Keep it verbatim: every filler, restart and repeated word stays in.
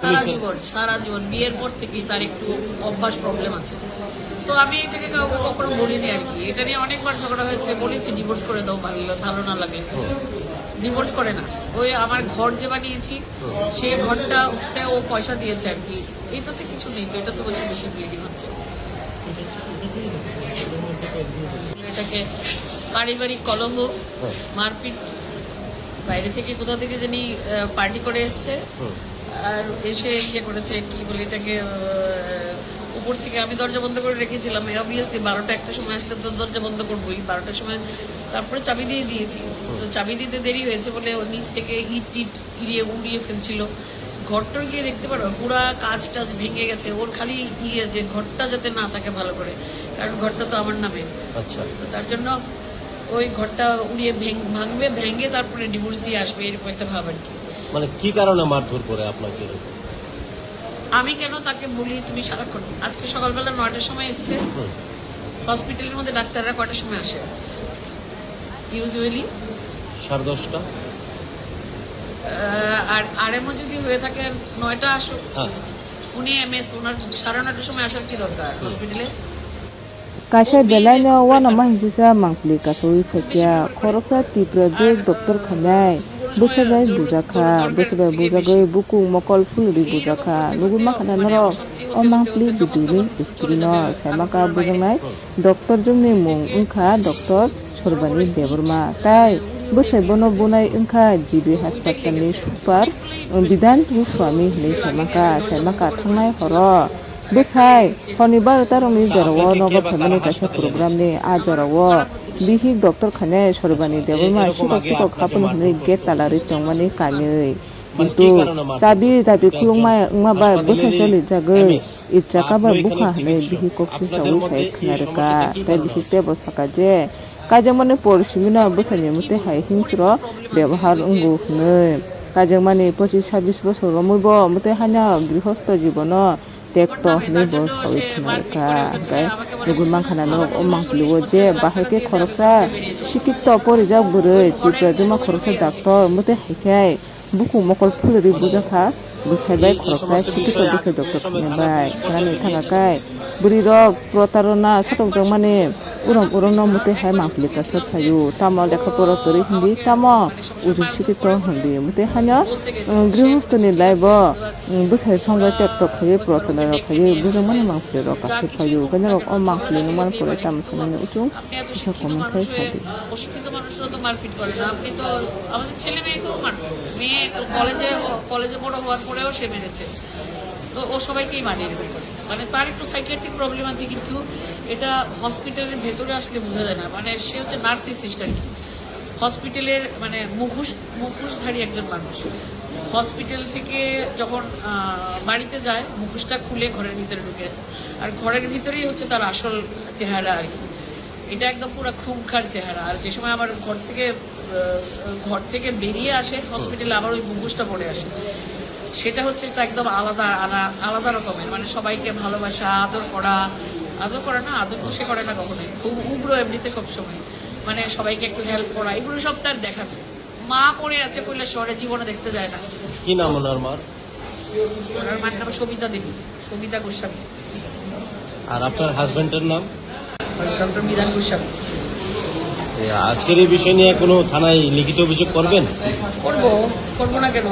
সারা জীবন, সারা জীবন বিয়ের পর থেকেই তার একটু অভ্যাস প্রবলেম আছে। তো আমি এটাকে কাউকে কখনো বলিনি আর কি। এটা নিয়ে অনেকবার ঝগড়া হয়েছে, বলেছি ডিভোর্স করে দাও, ভালো, ভালো না লাগলে। ডিভোর্স করে না, ওই আমার ঘর যে বানিয়েছি, সেই ঘরটা ওটা ও পয়সা দিয়েছে আর কি। এটাতে কিছু নেই তো, এটা তো বলছে বেশি ব্লিডিং হচ্ছে। এটাকে পারিবারিক কলহ, মারপিট, বাইরে থেকে কোথা থেকে জানি পার্টি করে এসছে। আর এসে ইয়ে করেছে, কি বলে এটাকে, আহ, উপর থেকে আমি দরজা বন্ধ করে রেখেছিলাম। অবভিয়াসলি বারোটা একটা সময় আসলে তো দরজা বন্ধ করবোই, বারোটার সময়। তারপরে চাবি দিয়ে দিয়েছি। তো চাবি দিতে দেরি হয়েছে বলে ও নিচ থেকে ইট টিট ইড়িয়ে উড়িয়ে ফেলছিল। ঘরটার গিয়ে দেখতে পারো, পুরা কাচ টাচ ভেঙে গেছে। ওর খালি ইয়ে যে ঘরটা যাতে না থাকে ভালো করে, কারণ ঘরটা তো আমার নামে। আচ্ছা। তো তার জন্য ওই ঘরটা উড়িয়ে ভেঙ-, ভাঙবে, ভেঙে তারপরে ডিভোর্স দিয়ে আসবে, এরকম একটা ভাব আর কি। মানে কি কারণে মারধর করে আপনাকে? আমি কেন তাকে বলি, তুমি সারাক্ষণ, আজকে সকালবেলা নয়টার সময় এসছে। হসপিটালের মধ্যে ডাক্তাররা কয়টার সময় আসে ইউজুয়ালি? সাড়ে দশটা। আর আরএমও যদি হয়ে থাকে, নয়টা আসুক। হ্যাঁ। উনি এমএস, ওনার সাড়ে নয়টার সময় আসার কি দরকার হসপিটালে? Kaisa belai no uanama hinsisa mangpili kasaui phaikya, khoroksa Tipra je doctor khainai bwsai bai bujakha, bwsai bai bujagwi bukung mokol phulwi bujakha, nugwi mankha na norok o mangpili video ni screen o saimanka bujaknai doctor jwngni mung wngkha doctor Sorbani Debbarma, tai bwsai bono bunai wngkha G B hospital ni super Bidan Goswami hinwi saimanka, saimanka thangnai horo. Bwsai, hwnwi barota rokni jorao nogo phaimani kaisa program ni a jorao bihik doctor khainai Sorbani Debbarma sikok sikok hapuni hwnwi gate tala rwi chongmani kanwi. Kintu chabi dabi khulukma wngma bai bwsai choli jagwi ibchaka bai bukha hwnwi bihik kok swi saui sai khna rwkha. Tei bihik teibo saka je kaijakmani por simino bwsaini mwtwi hai hingsro bebohar wngo hwnwi. Kaijakmani pochis sabis bosor romwi bo mwtwi haino grihosto jibono tekto hwnwi bo saui khna rwkha. Hwnkhe nugwi mankha na norok o mangpili o je bahai khe khoroksa sikitto porijak bwrwi Tipra Jwma khoroksa doctor mwtwi hai khe bukung mokol phulwi bujakha, bwsai bai khoroksa sikitto bwsai doctor khainai bai khanani thangkha khe bwrwi rok protarona satokjakmani urom uromno mwtwi hai mangpili kaisa phaio, tamo lekha pora kwrwi hindi, tamo ujung sikitto hindi, mwtwi haino, um, grihostoni life o, um, bwsai songbai tekto khaiwi protarona rok khaiwi bujakmani mangpili rok kaisa phaio, khe norok o mangpili nukmani pore tamo sanani uchung kisa comment khai sadi. প্রশিক্ষিত মানুষরা তো মারপিট করে না। আপনি তো, আমাদের ছেলে মেয়েকেও মারবে। মেয়ে কলেজে, কলেজে বড় হওয়ার পরেও সে মেরেছে। তো ও সবাইকেই মারে এরকম করে। মানে, তার একটু সাইকিয়াট্রিক প্রবলেম আছে, কিন্তু এটা হসপিটালের ভেতরে আসলে বোঝা যায় না। মানে, সে হচ্ছে নার্সিসিস্ট আর কি। হসপিটালের, মানে, মুখোশ, মুখোশধারী একজন মানুষ। হসপিটাল থেকে যখন, আহ, বাড়িতে যায়, মুখোশটা খুলে ঘরের ভিতরে ঢুকে। আর ঘরের ভিতরেই হচ্ছে তার আসল চেহারা আর কি। এটা একদম পুরো খুঙ্খার চেহারা। আর যে সময় আবার ঘর থেকে, আহ, ঘর থেকে বেরিয়ে আসে, হসপিটালে আবার ওই মুখোশটা পরে আসে। সেটা হচ্ছে তা একদম আলাদা, আলা-, আলাদা রকমের। মানে, সবাইকে ভালোবাসা, আদর করা, আদর করা না, আদর তো সে করে না কখনোই। খুব উগ্র এমনিতে সব সময়। মানে, সবাইকে একটু হেল্প করা, এগুলো সব তার দেখানো। মা পড়ে আছে কৈলাসহরে, জীবনে দেখতে যায় না। কি নাম ওনার মার? ওনার মার নাম সবিতা দেবী, সবিতা গোস্বামী। আর আপনার হাজবেন্ডের নাম? ডক্টর বিধান গোস্বামী। এ, আজকের এই বিষয় নিয়ে কোনো থানায় লিখিত অভিযোগ করবেন? করবো, করবো না কেন?